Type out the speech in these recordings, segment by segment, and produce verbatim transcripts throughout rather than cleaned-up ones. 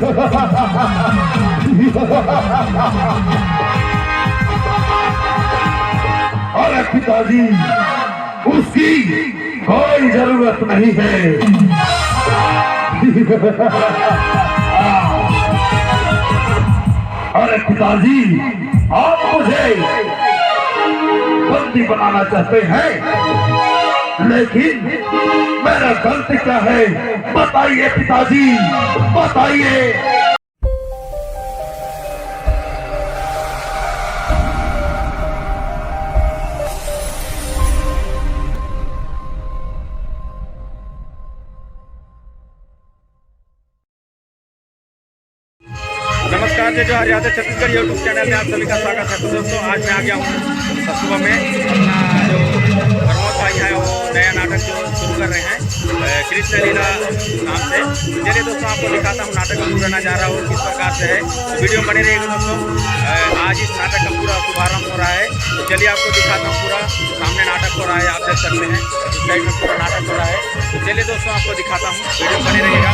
अरे पिताजी, उसकी कोई जरूरत नहीं है। अरे पिताजी, आप मुझे बंदी बनाना चाहते हैं, लेकिन मेरा गलती क्या है? बताइए पिताजी, बताइए। नमस्कार, जय जोहार, यादव छत्तीसगढ़ YouTube चैनल में आप सभी का स्वागत है। तो दोस्तों, आज मैं आ गया हूँ सतुआ में, अपना जो प्रमोद भाई है, वो नया नाटक जो शुरू कर रहे हैं, अ, कृष्ण लीला नाम से। चलिए दोस्तों, आपको दिखाता हूँ नाटक का पूरा नजारा और किस प्रकार से है। तो वीडियो में बने रहिएगा दोस्तों। अ, आज इस नाटक का पूरा शुभारंभ हो रहा है, तो चलिए आपको दिखाता हूँ पूरा। सामने नाटक हो रहा है, आप देख सकते हैं, इस साइड में पूरा नाटक हो रहा है। तो चलिए दोस्तों, आपको दिखाता हूँ, वीडियो में बने रहिएगा।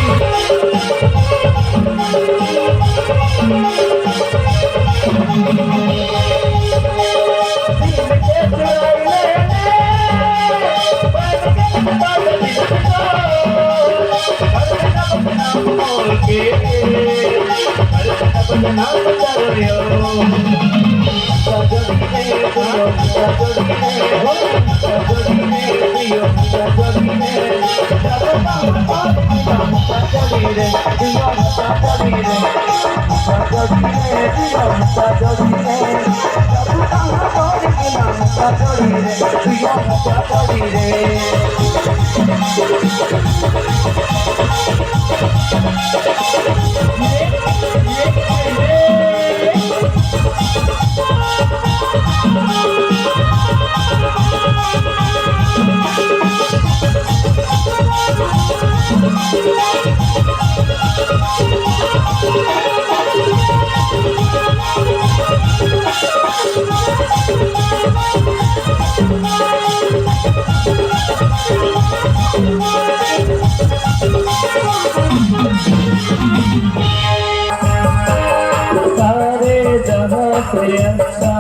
सारे जहां से अच्छा,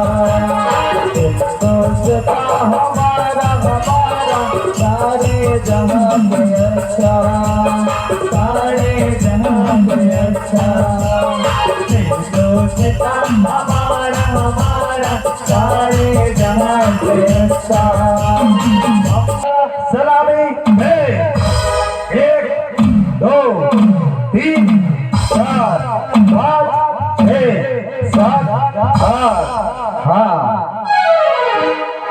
दोस्त का हमारा, हमारा, सारे जहां से अच्छा, सारे जहां से अच्छा, दोस्त का हमारा, हमारा, सारे जहां से अच्छा। सलामी है। एक, दो, तीन, चार, पाँच, छः, सात, आठ। हाँ।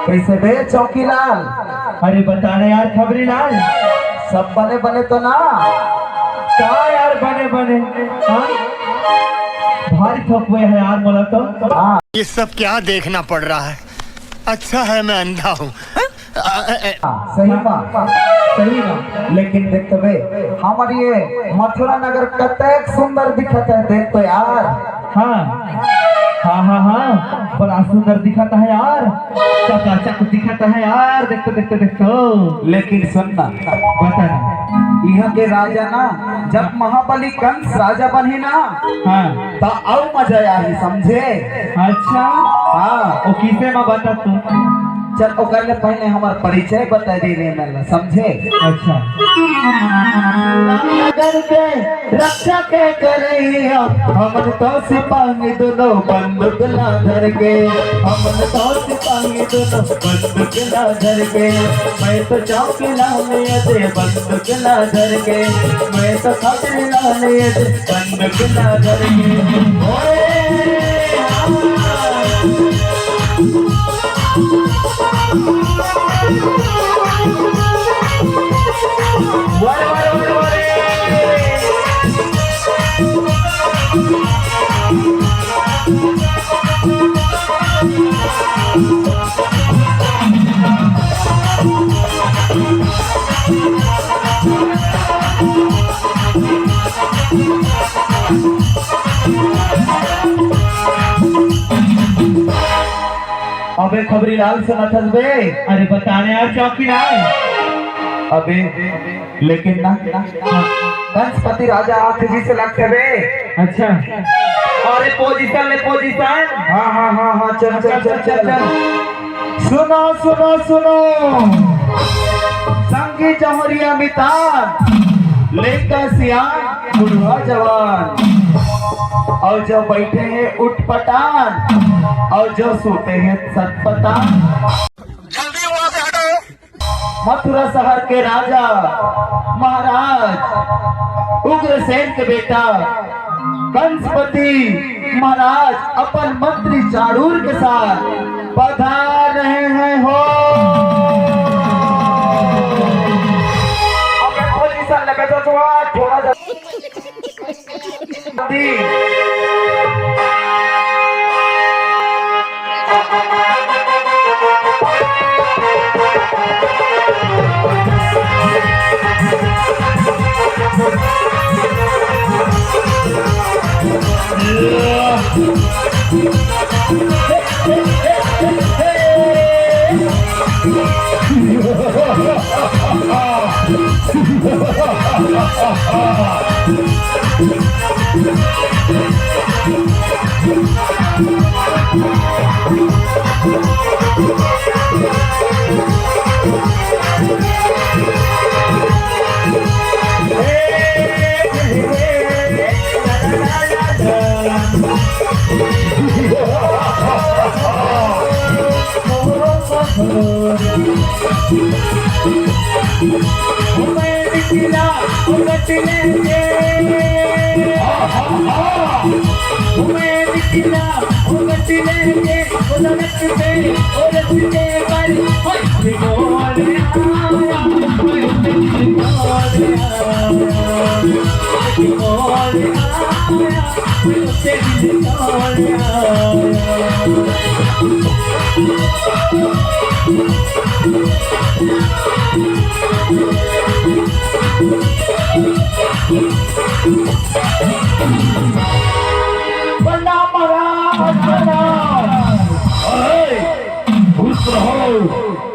कैसे बे चौकीलाल? अरे बता रे यार खबरी लाल। सब बने बने तो ना? का यार बने बने? हाँ? भारी थकवे है यार मोला तो। हाँ। ये सब क्या देखना पड़ रहा है? अच्छा है मैं अंधा हूँ। हाँ, सही बात। सही बात। लेकिन देख तो बे, हमर ये मथुरा नगर कतेक सुंदर दिखत है, देख तो यार। हाँ, हाँ, हाँ, हाँ, बड़ा सुंदर दिखत है यार, चकाचक दिखत है यार, देख तो, देख तो, देख तो। लेकिन सुन ना, बता ना। यहाँ के राजा ना, जब महाबली कंस राजा बने ना, हाँ। त अउ मजा आही, समझे? अच्छा। हाँ। ओ किसे में बता तू? चल, ओकर ले पहले हमार परिचय बता दे रे मेला, समझे? अच्छा। नगर के रक्षा के करैया, हमन तो सिपाही दोनों बंदूक ला धर के, हमन तो सिपाही दोनों बंदूक ला धर के। मैं तो चौकीलाल अजय बंदूक ला धर के, मैं तो खबरी लाल अजय बंदूक ला धर के। ओए, हाँ। वारे, वारे, वारे, वारे। अबे खबरी लाल सुनत हस बे? अरे बता ना यार चौकीलाल। अबे लेकिन ना, ना, ना। कंसपति राजा आथे जी से लगथे बे। अच्छा। अरे पोजीशन ले पोजीशन। हाँ, हाँ, हाँ, हाँ, चल, चल, चल, चल, चल। सुनो, सुनो, सुनो। संगी जौहरिया मितान, लइका सियान, बुढ़वा जवान। अउ जो बइठे हे उटपटांग, अउ जो सूते हे सटपटांग। जल्दी वहाँ से हटो। मथुरा शहर के राजा महाराज उग्रसेन के बेटा कंसपति महाराज अपन मंत्री चाणूर के साथ पधार रहे हैं हो। अब एक पोजीशन लगे तो थोड़ा, थोड़ा सा प्रणाम महाराज, प्रणाम। अरे, खुश रहो,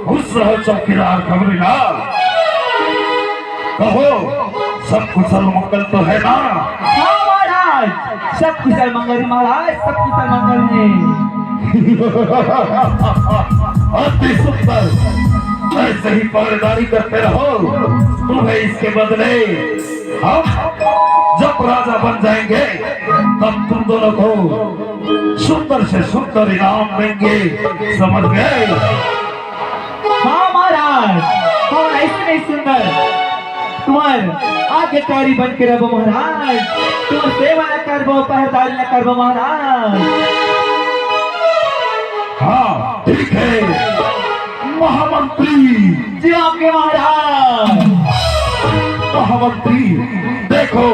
खुश रहो चौकीदार खबरीलाल। कहो, सब कुशल मंगल तो है ना? हाँ महाराज, सब कुशल मंगल है महाराज, सब कुशल मंगल है। अति सुंदर, ऐसे ही पहरेदारी करते रहो, तुम्हें इसके बदले हम जब राजा बन जाएंगे, तब तुम दोनों को सुंदर से सुंदर इनाम देंगे, समझ गए? हाँ महाराज, कौन ऐसे नहीं सुंदर? तुम्हार आज्ञाकारी बन के रहबो महाराज, तुम्हार सेवा ला करबो, पहरेदारी ला करबो महाराज। हाँ, ठीक है महामंत्री। जी आपके महाराज। महामंत्री, देखो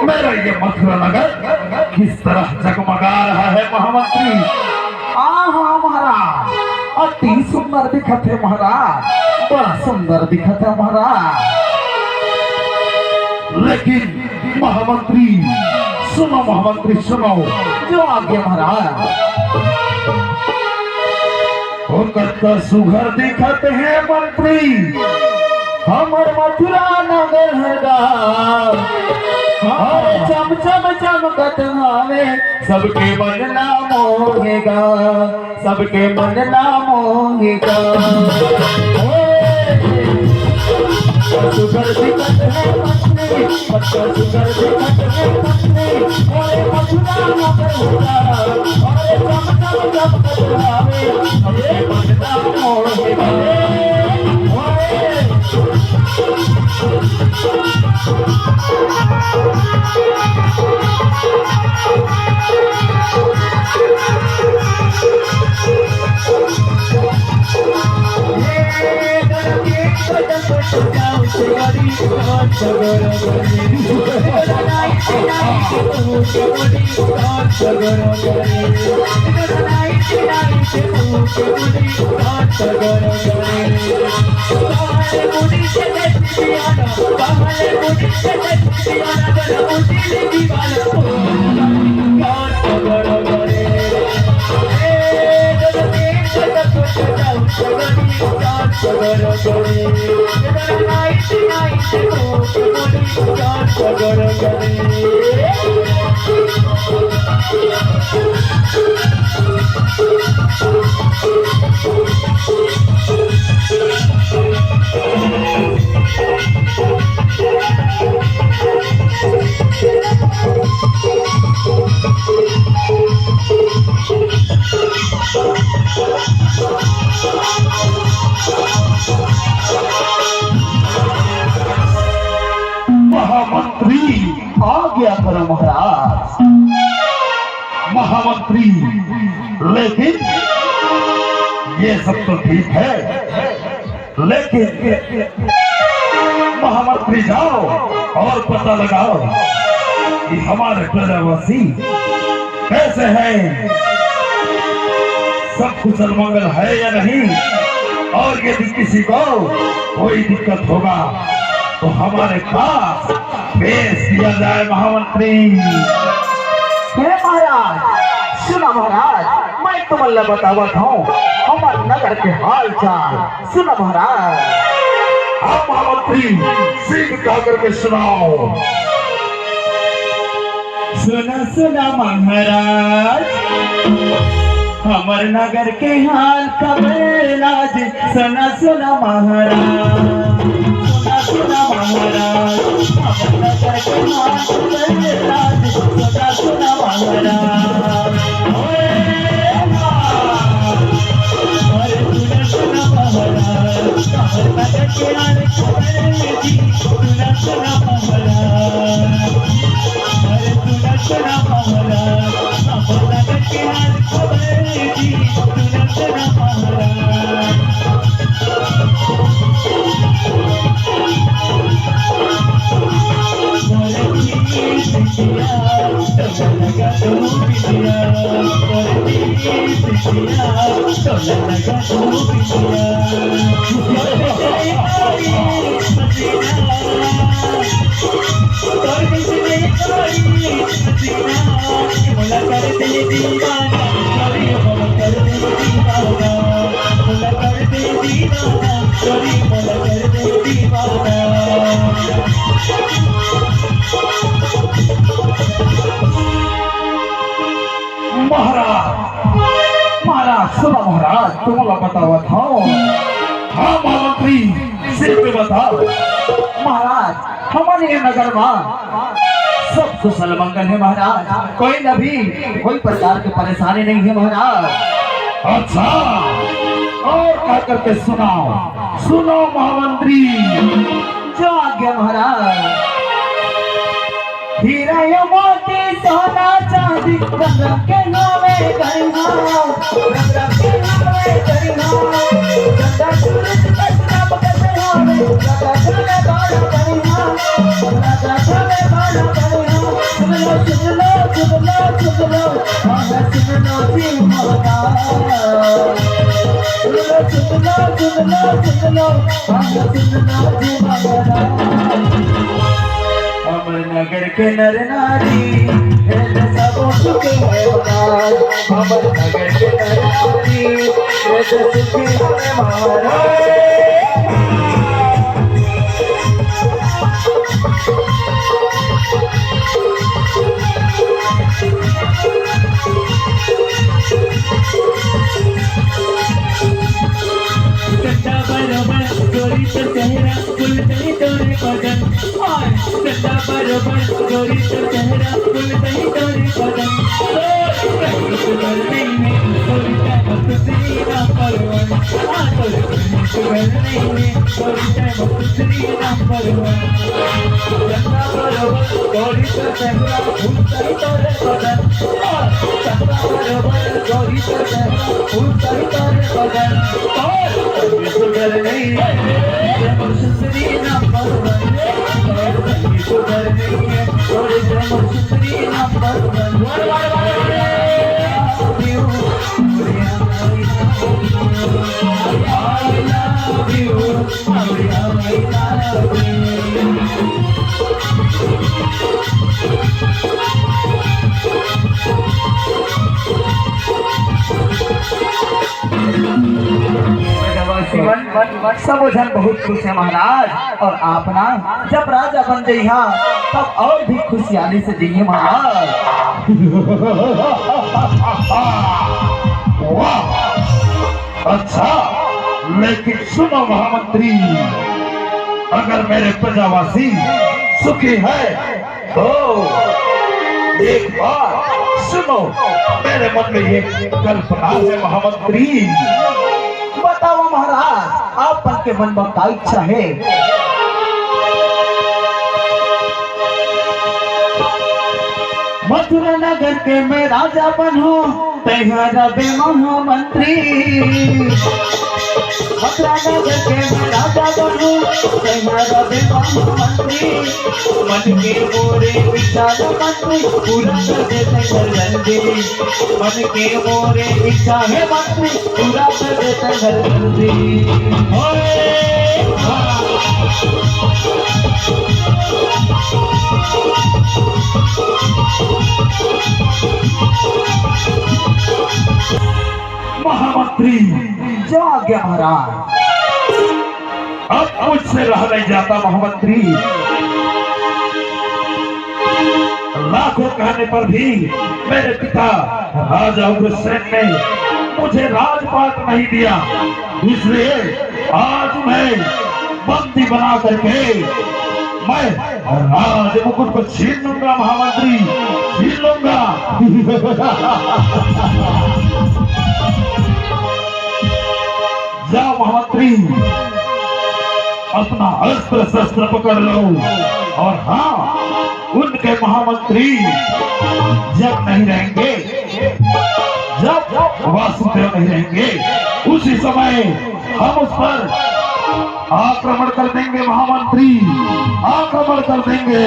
मेरा ये मथुरा नगर किस तरह जगमगा रहा है महामंत्री। हाँ हाँ महाराज, अति सुंदर दिखत है महाराज, बड़ा सुंदर दिखत है महाराज। लेकिन महामंत्री, सुनो महामंत्री, सुनो, जो आज्ञा महाराज। ओ कतका सुघर दिखत हे मंत्री, हमर मथुरा नगर हर गाँव। अरे चम चम चमकत हावे, सबके मन ला मोहेगा, सबके मन ला मोहेगा। ओए, सुघर दिखत हे मंत्री, कतका सुघर दिखत हे मंत्री, ओए मथुरा नगर हर गाँव। अरे चम चम चमकत हावे, सबके मन ला मोहेगा। ओए, महामंत्री, आज्ञा करो महाराज। महामंत्री, लेकिन ये सब तो ठीक है, लेकिन महामंत्री, जाओ और पता लगाओ कि हमारे प्रजावासी कैसे हैं, सब कुशल मंगल है या नहीं, और यदि किसी को कोई दिक्कत होगा तो हमारे पास पेश किया जाए महामंत्री। हे महाराज, सुनो महाराज, मैं तुमन ला बतावत हूँ हमर नगर के हाल चाल। सुनो महाराज। हाँ महामंत्री, शीघ्र जा करके सुनाओ। सुना सुना महाराज, हमर नगर के हाल खबर आज। सुना सुना महाराज, सुना सुना महाराज, हमर नगर के हाल खबर आज। सुना सुना महाराज, ओए हाँ। अरे सुना सुना महाराज, हमर नगर के हाल खबर जी। सुना सुना महाराज, अरे सुना सुना महाराज, हमर नगर के हाल खबर जी। सुना सुना महाराज। महाराज, महाराज, सुनो महाराज, तुमला बतावत हूँ। हाँ महामंत्री, सिर्फ बताओ। महाराज, हमन ये नगर मा सब कुशल मंगल है महाराज, कोई न भी कोई प्रकार के परेशानी नहीं है महाराज। अच्छा, और का करके सुनाओ, सुनाओ महामंत्री। जो आज्ञा महाराज। हीरा या मोती सोना चांदी रंग रंग के नावे करिहा, रंग रंग के नावे करिहा। चंदा सूरज के सब के नावे, राजा चले बड़ा करिहा, राजा चले बड़ा करिहा। सुन लो, सुन लो, सुन लो, सुन लो, हाँ, सुन लो जी महाराज। सुन लो, सुन लो, सुन लो, सुन लो, हाँ, सुन लो जी महाराज। हमर नगर के नर नारी, हे त सबो सुख है महाराज। हमर नगर के नर नारी, हे त सुख है महाराज। चंदा बरोबर गोरी तोर चेहरा, फूल दही तोरे बदन। ओए, चंदा बरोबर गोरी तोर चेहरा, फूल दही तोरे बदन। ओ, कहीं सुधर नहीं है, गोरी तोर मस्त तेरी ना परवान। आ, तोर कहीं सुधर नहीं है, गोरी तोर मस्त तेरी ना परवान। चंदा बरोबर गोरी तोर चेहरा, फूल दही तोरे बदन। ओ, चंदा बरोबर गोरी तोर चेहरा, फूल दही तोरे बदन। ओ, सुंदर नहीं है, जब सुंदरी नंबर वन। और कोई सुंदर नहीं है, और जब Sundari number one. I love you, I love you, I love you। सबो झन बहुत खुश हे महाराज। और आप ना जब राजा बन जइहा तब और भी खुशियाली से जइहा महाराज। वाह, अच्छा, लेकिन सुनो महामंत्री, अगर मेरे प्रजावासी सुखी है तो एक बार सुनो, मेरे मन में ये कल्पना है महामंत्री। बताओ महाराज, आप मन के मन में का इच्छा है? मथुरा नगर के मैं राजा बनहूँ, तैहा रबे महामंत्री। मथुरा नगर के मैं राजा बनहूँ, तैहा रबे महामंत्री। मन के मोरे विचार मंत्री, पूरा कर दे तैहा जल्दी। मन के मोरे इच्छा हे मंत्री, पूरा कर दे तैहा जल्दी। होए। महामंत्री, जो आज्ञा महाराज। अब मुझसे रहा नहीं जाता महामंत्री। लाखों कहने पर भी मेरे पिता राजा उग्रसेन ने मुझे राजपाट नहीं दिया, इसलिए आज उन्हें बंदी बना करके मैं राज मुकुट को छीन लूंगा महामंत्री, छीन लूंगा। जाओ महामंत्री, अपना अस्त्र शस्त्र पकड़ लो। और हाँ, उनके महामंत्री जब नहीं रहेंगे, जब वासुदेव नहीं रहेंगे, उसी समय हम उस पर आक्रमण कर देंगे महामंत्री, आक्रमण कर देंगे।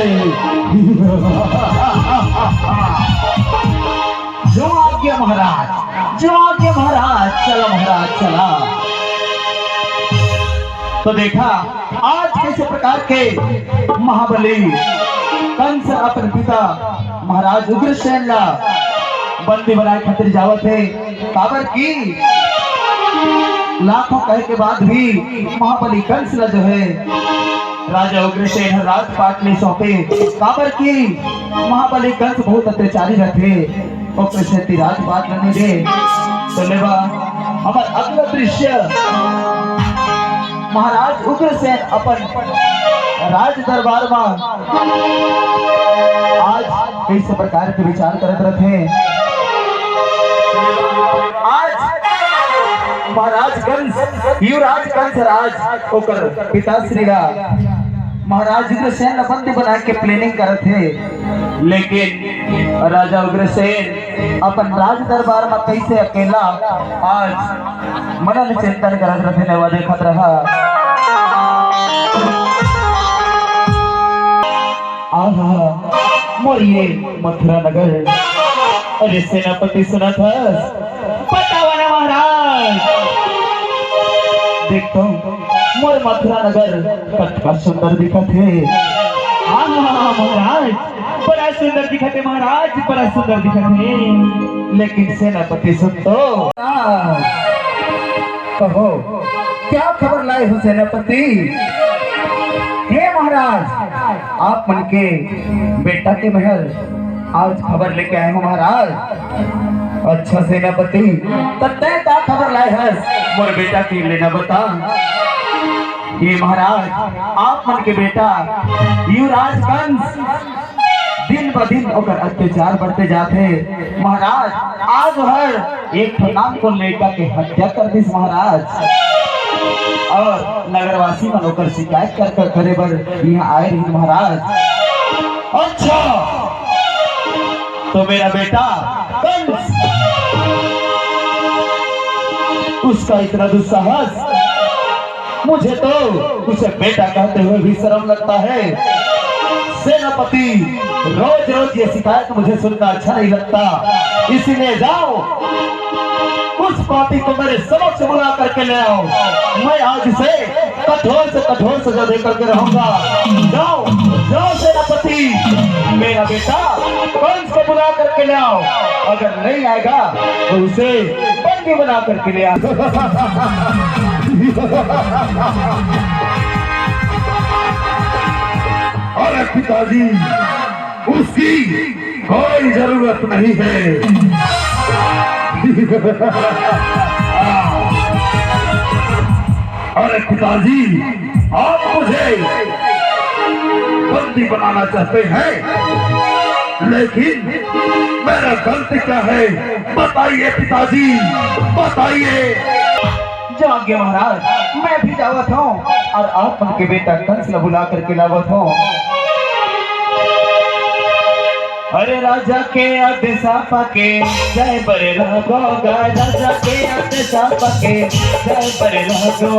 जो आज्ञा महाराज, जो आज्ञा महाराज, चला महाराज चला। तो देखा आज किस प्रकार के महाबली कंस अपन पिता महाराज उग्रसेन ला बंदी बनाए खातिर जावत हे, काबर कि लाखों कहे के बाद भी महाबली कंस ला जो हे राजा उग्रसेन ह राजपाट नइ सौंपे, काबर कि महाबली कंस बहुत अत्याचारी रथे, ओकर सेती राजपाट ल नइ दे। तो लेवा हमर अगला दृश्य महाराज उग्रसेन अपन राज दरबार म आज कइसे प्रकार के विचार करत रथे। आज महाराज कंस, युवराज कंस राज ओकर पिताश्री ला महाराज उग्रसेन ला बंदी बना के planning करत हे, लेकिन राजा उग्रसेन अपन राज दरबार म कइसे अकेला आज मनन चिंतन करत रथे, नेवा देखत रहा। आहा, मोर ये मथुरा नगर। अरे सेनापति सुनत हस? बतावा ना महाराज। देख तो, मोर मथुरा नगर कतका सुंदर दिखत हे। आहा महाराज, बड़ा सुंदर दिखत हे महाराज, बड़ा सुंदर दिखत हे। लेकिन सेनापति सुन तो। कहो, क्या खबर लाए हो सेनापति? हे महाराज, आप मन के बेटा के महल आज खबर लेके आए हो महाराज। अच्छा सेनापति, त तैं का खबर लाए हस? मोर बेटा के लेना बता। ये महाराज, आप मन के बेटा युवराज कंस दिन ब दिन ओकर अत्याचार बढ़ते जात हे। महाराज, आज हर एक ठो नानकुन लइका के हत्या कर दिस महाराज, और नगरवासी मन ओकर शिकायत कर, कर करे बर इहाँ आए रहिन महाराज। अच्छा, तो मेरा बेटा कंस, उसका इतना दुस्साहस, मुझे तो उसे बेटा कहते हुए भी शर्म लगता है। सेनापति, रोज रोज ये शिकायत मुझे सुनना अच्छा नहीं लगता, इसीलिए जाओ, उस पापी को मेरे समक्ष बुला करके ले आओ। मैं आज उसे कठोर से कठोर सजा दे करके रहूंगा। जाओ, जाओ सेनापति, मेरा बेटा कंस को बुला करके ले आओ, अगर नहीं आएगा तो उसे बंदी बना करके ले आओ। अरे पिताजी, उसकी कोई जरूरत नहीं है। अरे पिताजी, आप मुझे बंदी बनाना चाहते हैं, लेकिन मेरा गलती क्या है? बताइए पिताजी, बताइए। जागे महाराज, मैं भी जावत हूँ और आप मन के बेटा कंस ला बुला करके लावत हूँ। अरे राजा के आदेशा पाके जय बरे लागो गा, राजा के आदेशा पाके जय बरे लागो,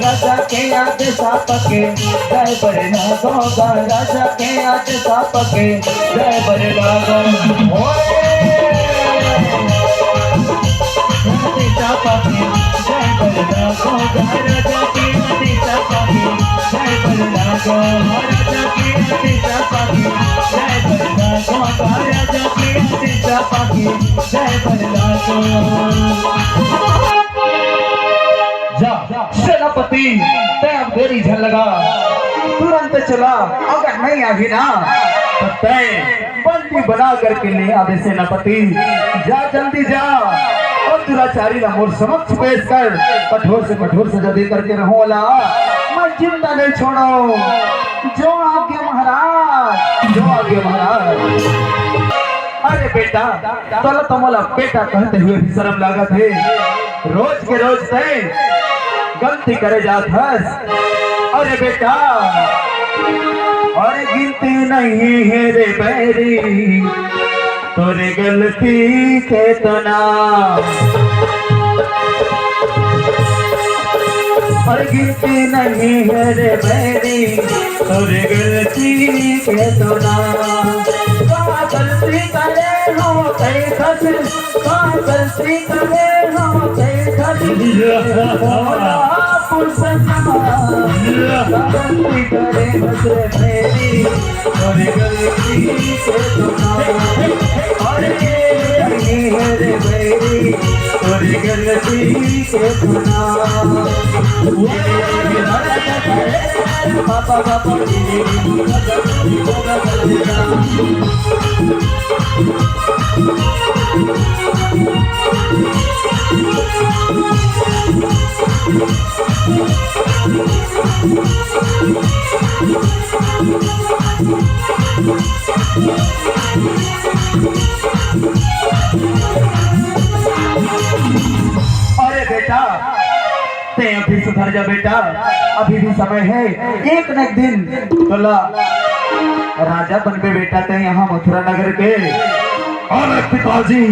राजा के आदेशा पाके जय बरे लागो गा, राजा के आदेशा पाके जय बरे लागो। ओए! आदेशा पाके जय बरे लागो गा, राजा के आदेशा पाके जय बरे लागो, राजा के आदेशा पाके जय बरे लागो गा, राजा के आदेशा पाके जय बरे लागो। जा, सेनापति, तैं अब देरी झन लगा, तुरंत चला, अगर नहीं आही ना, तो तैं बंदी बना करके ले आबे सेनापति। जा, जल्दी जा, और दुराचारी ला मोर समक्ष पेश कर, कठोर से कठोर सजा दे करके रहूं ओला, मैं जिंदा नहीं छोड़ो। जो आज्ञा महाराज, जो आज्ञा महाराज। अरे बेटा, तोला तो मोला बेटा कहते हुए भी शर्म लागत हे। रोज के रोज तैं गलती करे जात हस। अरे बेटा, अरे गिनती नहीं है रे बैरी, तोरे गलती के तना। अरे गिनती नहीं है रे बैरी, तोरे गलती के तना। का गलती करे हो कई खस, का गलती करे हो कई खस। भोला पुरुषोत्तम, का गलती करे हो रे बैरी, तोरे गलती के तना। अरे गिनती नहीं है रे बैरी, तोरे गलती के तना। अरे बेटा, तैं अभी सुधर जा बेटा, अभी भी समय है, एक न एक दिन तोला राजा बनबे बेटा तैं यहाँ मथुरा नगर के। अरे पिताजी,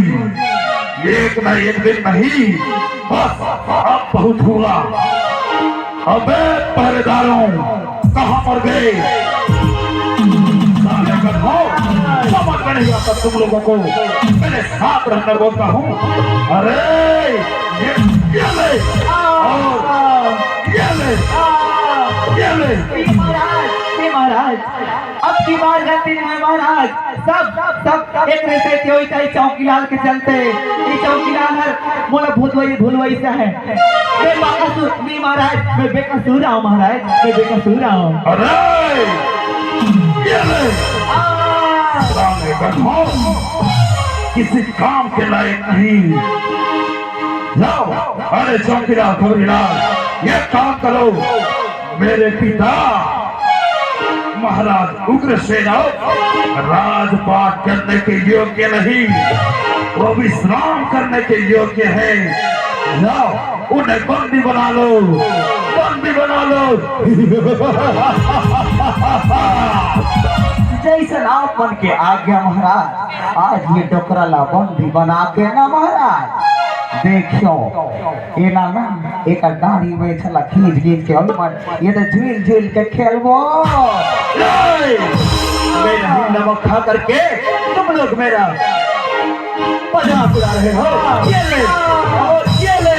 एक न एक दिन नहीं, बस अब बहुत हुआ। अबे पहरेदारों, कहाँ मर गए? साले गधों, समझ में नहीं आता तुम लोगों को। मेरे साथ रहना बोलता हूँ। अरे, ये, ये ले। और ये ले। ये ले। हे महाराज, हे महाराज, अब की बार गलती नहीं महाराज। सब, सब, सब एक से क्यों ही चाहे चौकीलाल के चलते। ये चौकीलाल हर मोला भुलवई, भुलवई से है। मैं बेकसूर, नहीं महाराज, मैं बेकसूर हूँ महाराज, मैं बेकसूर हूँ। अरे, ये ले। आ। साले गधों, किसी काम के लायक नहीं। लाओ, अरे चौकीदार खबरीलाल, ये काम करो। मेरे पिता महाराज उग्रसेन राजपाट करने के योग्य नहीं, वो विश्राम करने के योग्य है। लाओ, उन्हें बंदी बना लो, बंदी बना लो। जैसन आप मन के आज्ञा महाराज, आज ये डोकरा ला बंदी बना के ना महाराज, देखियो, एला ना, एकर दाढ़ी में छला खींच खींच के ओई मन, ये तो झूल झूल के खेलबो। नहीं, मैं नहीं नमक खा करके तुम लोग मेरा मजाक उड़ा रहे हो। ये ले, और ये ले।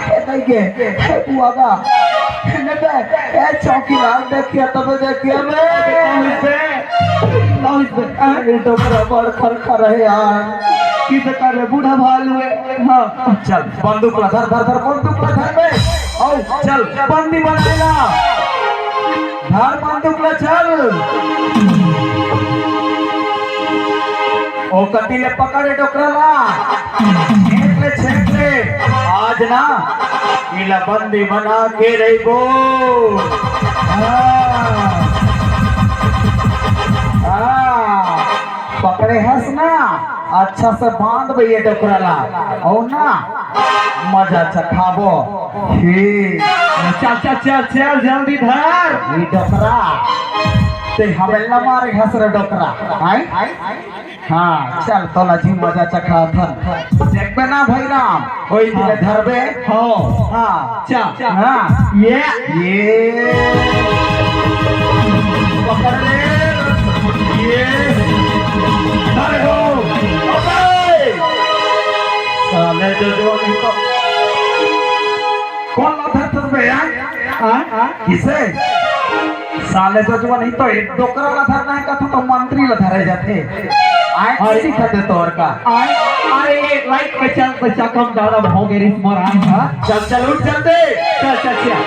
ए, नहीं के, ए, बुआ का। नहीं बे, ए, चौकीदार देखिए, तब देखिए बे। नहीं बे, नहीं बे। अरे, डोकरा बड़ खर खर है यार। किसे करे बूढ़ा भालू है। हाँ। चल, बंदूक ला धर, धर, धर, बंदूक ला धर बे। आओ, चल, बंदी बना ला। धर बंदूक ला, चल। ओ कती ले पकड़े डोकरा ला। छेंक ले, छेंक ले। आज ना, इला बंदी बना के रहिबो। हाँ। हाँ। पकड़े हस ना, अच्छा से बांध बे ये डोकरा ला, अउ ना मजा चखाबो। हे, चल, चल, चल, चल, जल्दी धर। ये डोकरा, ते हमें ला मारे हस रे डोकरा, आय? हाँ, चल, तोला जी मजा चखाथन। देखबे ना भाई राम, ओई दिले हाँ। धरबे। हाँ। हाँ। चल। हाँ। ये। ये। पकड़ ले। ये। अरे हो। अबे। साले जो जो नहीं तो। कौन ला धरथस बे यार? हाँ? हाँ? किसे? साले जो जो नहीं तो एक डोकरा ला धरना है, कथू तो मंत्री ला धरे जाथे। आय अरे। सीखत है तोर का। आय, अरे, ये लाइट पे चल, पे चकम दादा हो गए रिस मर आय, हाँ? चल, चल, उठ, चल दे। चल, चल, चल।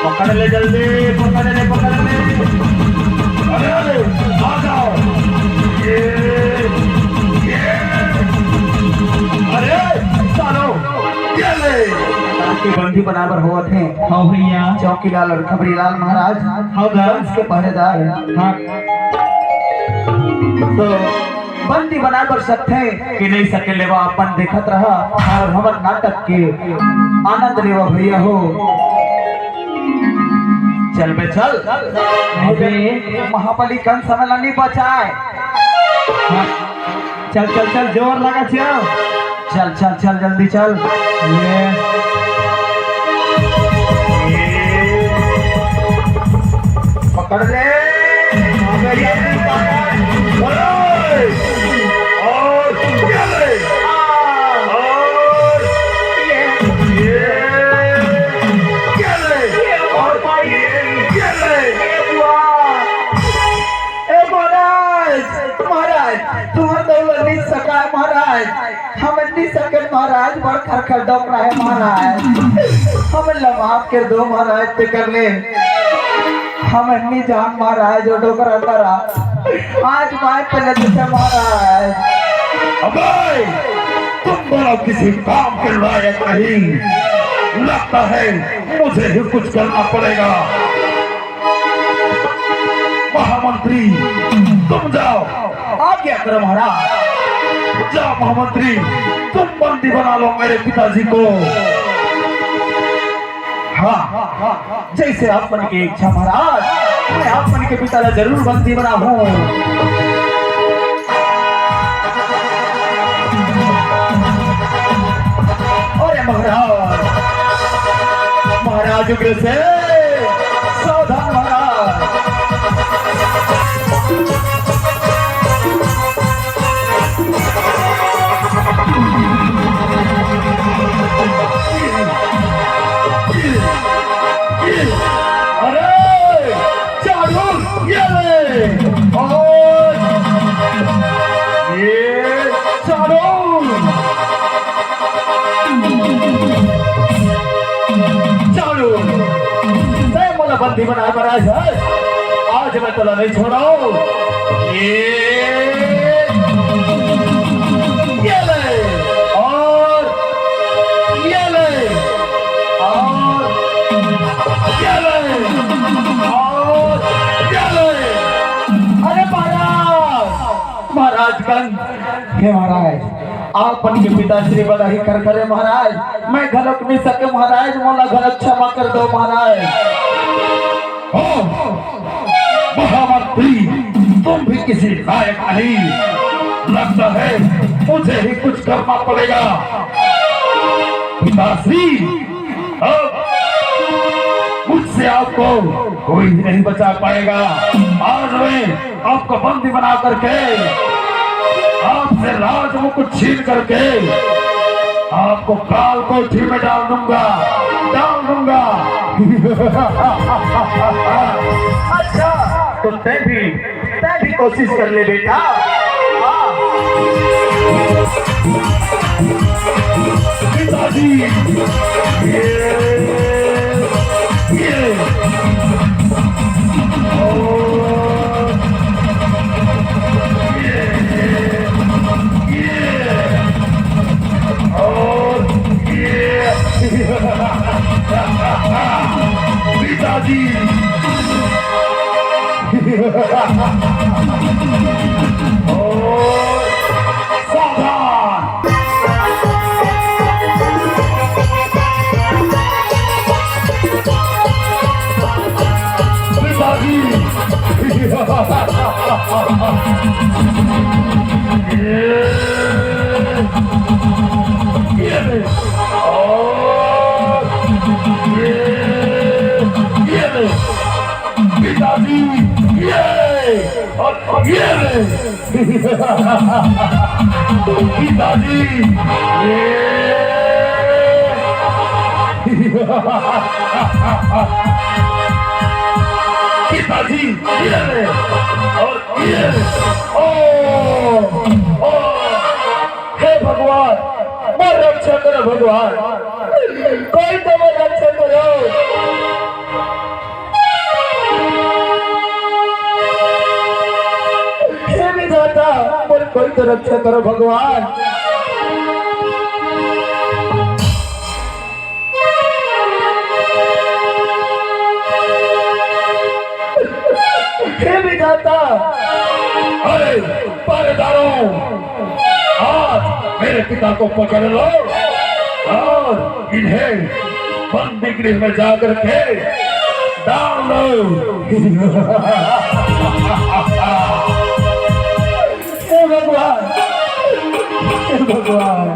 पकड़ ले जल्दी, पकड़ ले, पकड़ ले। अरे, आ जाओ। ये, ये। अरे, सालो, ये ले। के बंदी बनाए बर होवत हे। हाँ भैया। चौकीलाल और खबरीलाल महाराज, हाँ दा। वंश के पहरेदार। हाँ। तो बंदी बनाए बर सकथे कि नहीं सके, लेवा अपन देखत रहा और हमर नाटक के आनंद लेवा भैया हो। चल बे चल। अबे। महाबली कंस हमला नहीं बचाए। हाँ। चल, चल, चल, जोर लगा, चल। चल, चल, चल, जल्दी चल। ये। ये। पकड़ ले। अबे, ये। और ये ले। और ये। ये। ये ले। और ये। ये ले। ए महाराज, महाराज, तुहर दौलत नहीं सकाय महाराज, हम नहीं सकन महाराज, बड़ खरखर डोकरा है महाराज, हम ला माफ कर दो महाराज, ते कर ले, हम नहीं जान महाराज, वो डोकरा अंदर आ, आज माय पहले तुझे महाराज। अबे, तुम दोनों किसी काम के लायक नहीं, लगता है मुझे ही कुछ करना पड़ेगा। महामंत्री, तुम जाओ। आज्ञा करो महाराज। जाओ महामंत्री, तुम बंदी बना लो मेरे पिताजी को। हाँ, जैसे आप मन की इच्छा महाराज, मैं आप मन के पिता ला जरूर बंदी बनाहूँ। अरे महाराज, महाराज उग्रसेन, सावधान महाराज। अरे चालू, ये ले। और ये चालू। चालू। तैं मोला बंदी बनाए बर आए हस। आज मैं तोला नहीं छोड़ाऊं। ये, ये ले। और ये ले। और ये ले। और ये ले। अरे महाराज, महाराज कंस, हे महाराज, आप मन के पिता श्री बड़ा ही खरखरे महाराज, मैं घलोक नहीं सके महाराज, मोला घलोक क्षमा कर दो महाराज। हो, महामंत्री, तुम भी किसी लायक नहीं, लगता है मुझे ही कुछ करना पड़ेगा। पिताश्री, अब मुझसे आपको कोई भी नहीं बचा पाएगा। आज मैं आपको बंदी बना करके, आपसे राज मुकुट छीन करके आपको काल कोठरी में डाल दूंगा, डाल दूंगा। अच्छा, तो तैं भी, तैं भी कोशिश कर ले बेटा। हाँ। ये ले। पिताजी, ये। पिताजी, ये ले। और ये ले। ओ, ओ, हे भगवान, मोर रक्षा करो भगवान, कोई तो मोर रक्षा करो। हे विधाता, मोर कोई तो रक्षा करो भगवान। हे विधाता। अरे पहरेदारों, आज मेरे पिता को पकड़ लो और इन्हें बंदी गृह में जाकर के डाल दो। हे भगवान, हे भगवान।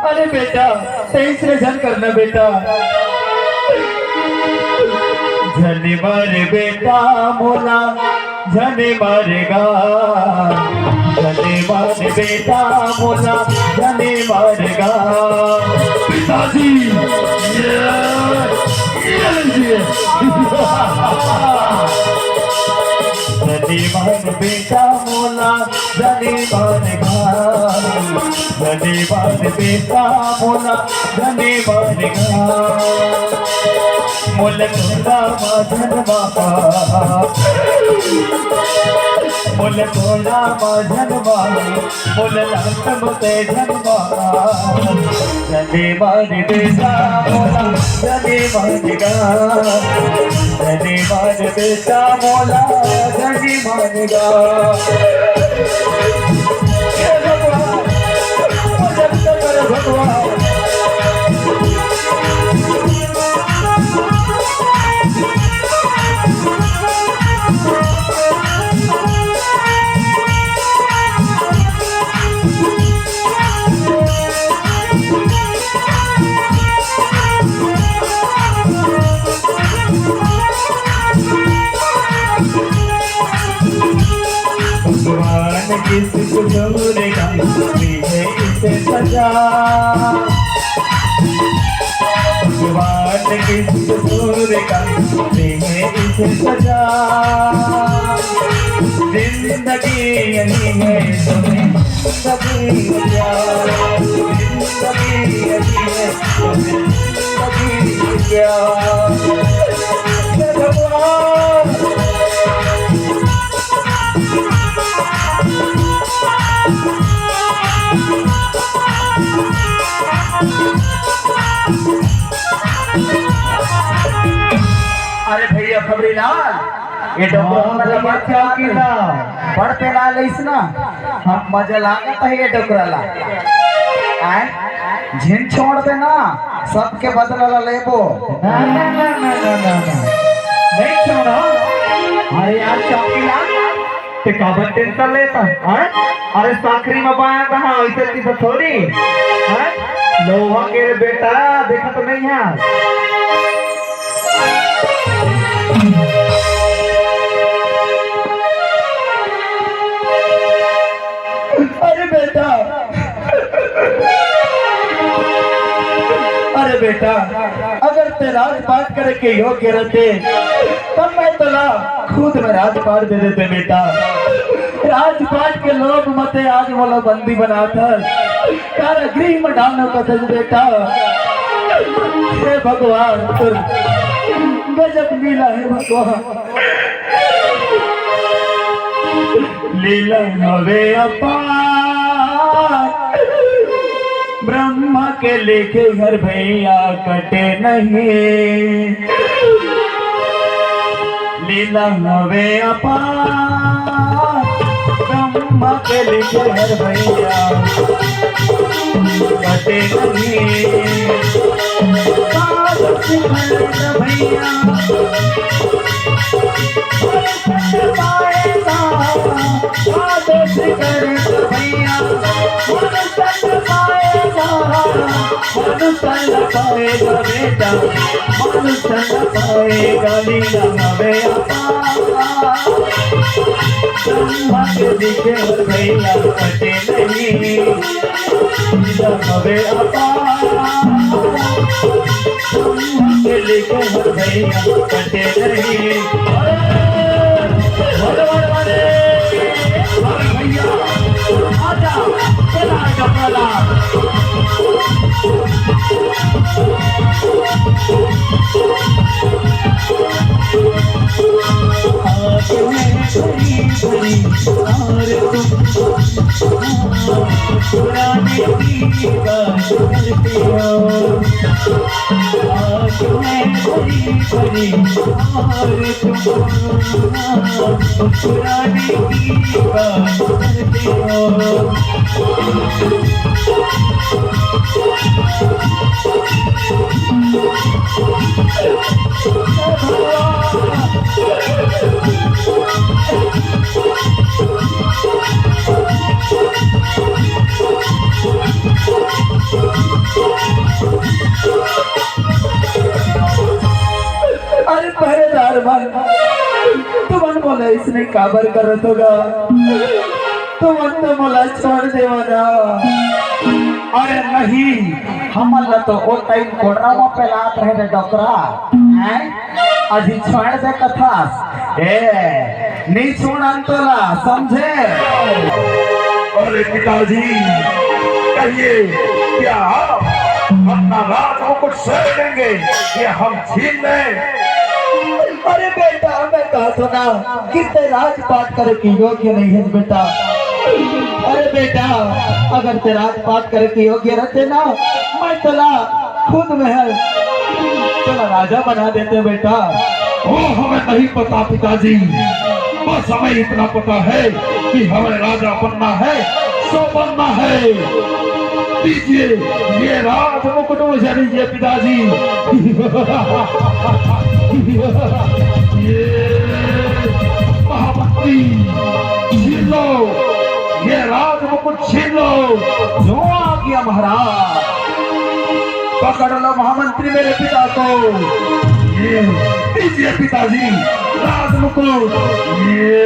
अरे बेटा, तेईस रे झन करना बेटा। झन मार बेटा मोला, झन मार गा। झन मार बेटा मोला, झन मार गा। पिताजी, ये, ये लीजिए। झन मार बेटा मोला, झन मार गा। झन मार बेटा मोला, झन मार गा। मोला कोरा मा झन मार। मोला कोरा मा झन मार। मोला लात मते झन मार। झन मार बेटा मोला, झन मार गा। झन मार बेटा मोला, झन मार गा। हे भगवान, मदद कर भगवान। भगवान किस कसूर का दी है इसे सजा। भगवान किस कसूर का दी है इसे सजा। जिंदगी यही है तुम्हें सभी प्यार। जिंदगी यही है तुम्हें सभी प्यार। हे भगवान। अरे भैया खबरी लाल, ये डोकरा हाँ, मतलब भैया, बात क्या क्या किया? बड़ पे लाल ऐसना, हम मजा लागत है ये डोकरा ला। आए, झिन छोड़ दे ना, सबके बदला ला लेबो। ना, ना, ना। नहीं छोड़ा। अरे यार, चौकीदार, ते काबर टेंशन लेता, हैं? अरे, साखरी में बाया कहाँ, ऐसे किसे थोड़ी, हैं? लोहा के रे बेटा, देखा तो नहीं है। अरे बेटा, अरे बेटा, अगर ते राजपाट करे के योग्य रहते, तब मैं तोला खुद में राजपाट दे देते बेटा। राजपाट के लोभ मते आज मोला बंदी बनात हस, कारागृह में डालना पड़त बेटा। हे भगवान, तोर गजब लीला हे भगवान। लीला हवे अपार, ब्रह्मा के लिखे हर भैया कटे नहीं। लीला हवे अपार, ब्रह्मा के लिखे हर भैया कटे नहीं। पारस भैया, पाएगा, आदेश कर मानुष तन पाएगा बेटा, मानुष तन पाएगा, लीला हवे अपार। ब्रह्मा के लिखे भैया कटे नहीं, लीला हवे अपार। ब्रह्मा के लिखे भैया कटे नहीं। अरे, भगवान वाले, अरे भैया, आजा, चला आजा, चला। अरे पहरेदार मन, तुमन मोला इसने काबर करत होगा? तुमन तो मोला छोड़ देवा ना। अरे नहीं, हमन ला तो ओ टाइम कोड़रा म पेलात रहे रे डोकरा। हैं? अजी छोड़ दे कथास। ए, नी छोड़न तोला, समझे? अरे पिताजी, कहिए क्या आप अपना राज मुकुट सह लेंगे या हम छीन लें? अरे बेटा, मैं कहा तो ना कि ते राजपाट करे के योग्य नहीं है बेटा। अरे बेटा, अगर ते राजपाट करे के योग्य रहते ना, मैं तोला खुद महल तेरा राजा बना देते बेटा। वो हमें नहीं पता पिताजी, बस हमें इतना पता है कि हमें राजा बनना है, सो बनना है। दीजिए ये राज मुकुट मुझे दीजिए पिताजी। ये महामंत्री छीन लो, ये राज मुकुट छीन लो। जो आ गया महाराज। पकड़ लो महामंत्री मेरे पिता को। ये दीजिए पिताजी राज मुकुट। ये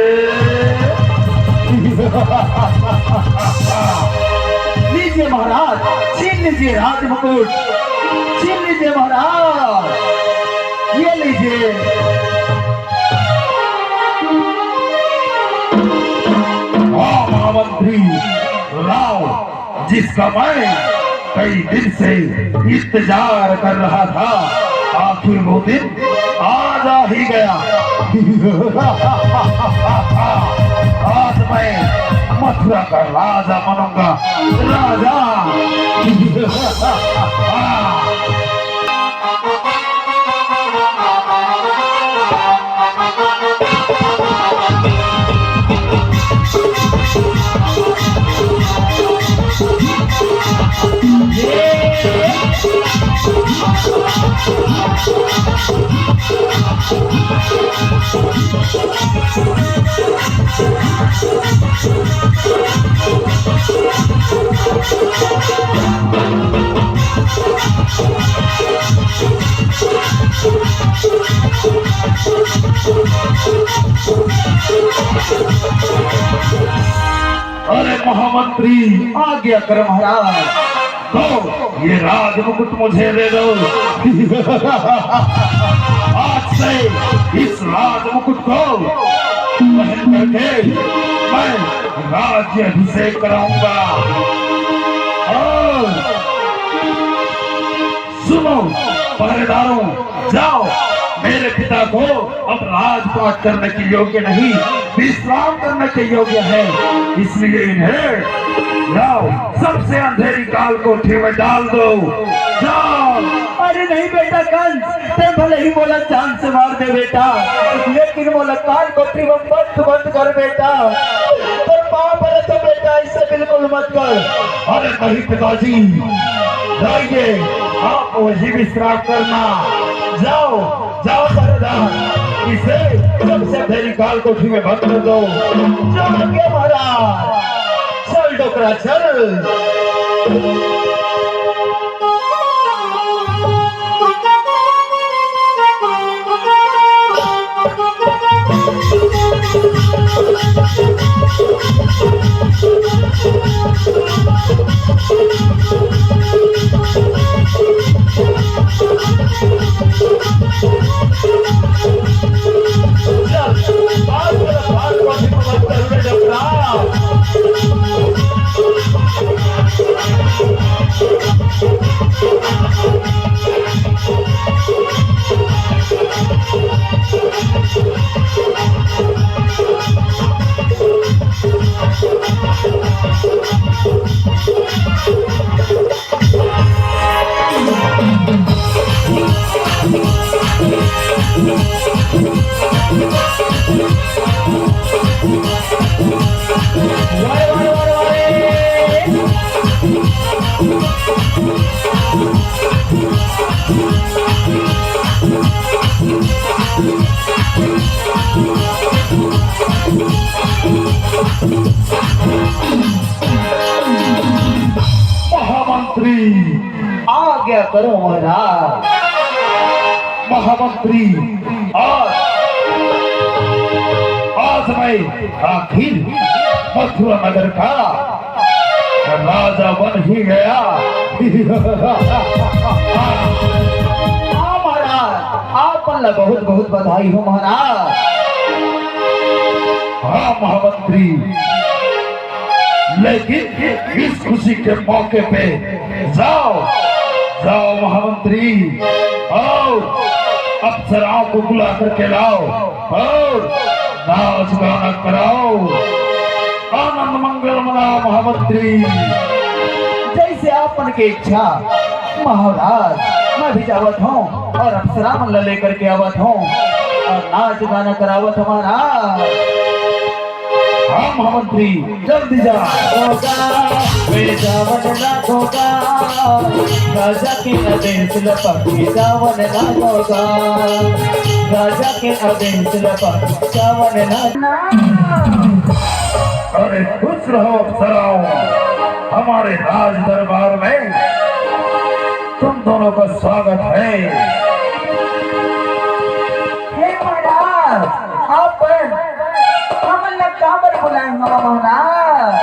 लीजिए महाराज, छीन लीजिए राज मुकुट, छीन लीजिए महाराज, ये लीजिए। हाँ महामंत्री, लाओ, जिसका मैं कई दिन से इंतजार कर रहा था, आखिर वो दिन आज आ ही गया। आज मैं मथुरा का राजा बनूंगा, राजा। अरे महामंत्री, आज्ञा कर महाराज। दो ये राज मुकुट मुझे दे दो। आज से इस राज मुकुट को पहन करके मैं राज्य अभिषेक कराऊंगा। और सुनो पहरेदारों, जाओ, मेरे पिता को अब राजपाट करने के योग्य नहीं, विश्राम करने के योग्य है, इसलिए इन्हें लाओ, सबसे अंधेरी काल कोठरी में डाल दो। जाओ। अरे नहीं बेटा कंस, ते भले ही मोला जान से मार दे बेटा, लेकिन मोला काल कोठरी में बंद मत कर बेटा। तोर पाँव पड़े तो बेटा, ऐसे बिल्कुल मत कर। अरे नहीं पिताजी, जाइए, आप वही विश्राम करना। जाओ, जाओ सरदार, इसे सबसे अंधेरी काल कोठरी में बंद कर दो। जाओ आगे महाराज, चल डोकरा चल। महामंत्री, आज्ञा करो महाराज। महामंत्री, आज, आज मैं आखिर मथुरा नगर का राजा बन ही गया। हाँ महाराज, आप मन ला बहुत बहुत बधाई हो महाराज। हाँ महामंत्री, लेकिन इस खुशी के मौके पे जाओ, जाओ महामंत्री, आओ, अप्सराओं को बुला करके लाओ और नाच गाना कराओ, आनंद मंगल मनाओ महामंत्री। जैसे आप मन के इच्छा महाराज, मैं भी जावत हूँ और अप्सरा मन ला लेकर के आवत हूँ और नाच गाना करावत हूँ महाराज। हाँ महामंत्री, जल्दी जा। होगा, मैं जावन लागोगा। राजा के आदेश लपक के जावन लागोगा। राजा के आदेश लपक जावन लाग। अरे खुश रहो अप्सराओं, हमारे राज दरबार में तुम दोनों का स्वागत है। हे महाराज, आप हमन ला काबर बुलाए हो महाराज?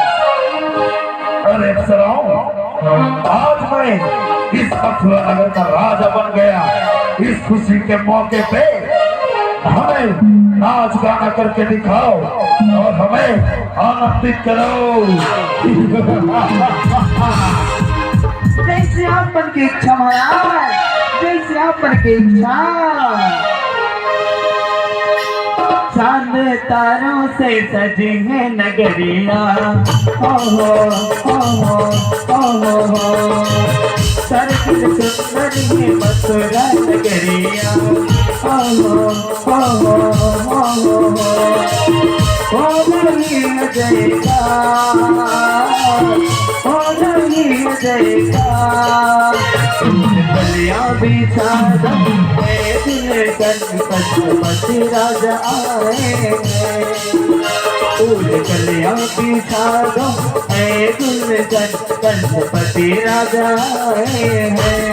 अरे अप्सराओं, आज मैं इस मथुरा नगर का राजा बन गया। इस खुशी के मौके पे हमें नाच गाना करके दिखाओ और हमें आनंदित करो। जैसे आप मन की इच्छा महाराज, जैसे आप मन की इच्छा। चांद तारों से सजी है नगरिया, ओहो, ओहो, ओहो, ओहो। सर्दिल सुंदर है मथुरा नगरिया, ओहो, ओहो, ओहो, ओहो। हो रही है जयकार, हो रही है जयकार। कलियां बिछा दो, ए दुल्हन, पशुपति राजा आए हैं। फूल कलियां बिछा दो, ए दुल्हन, पशुपति राजा आए हैं।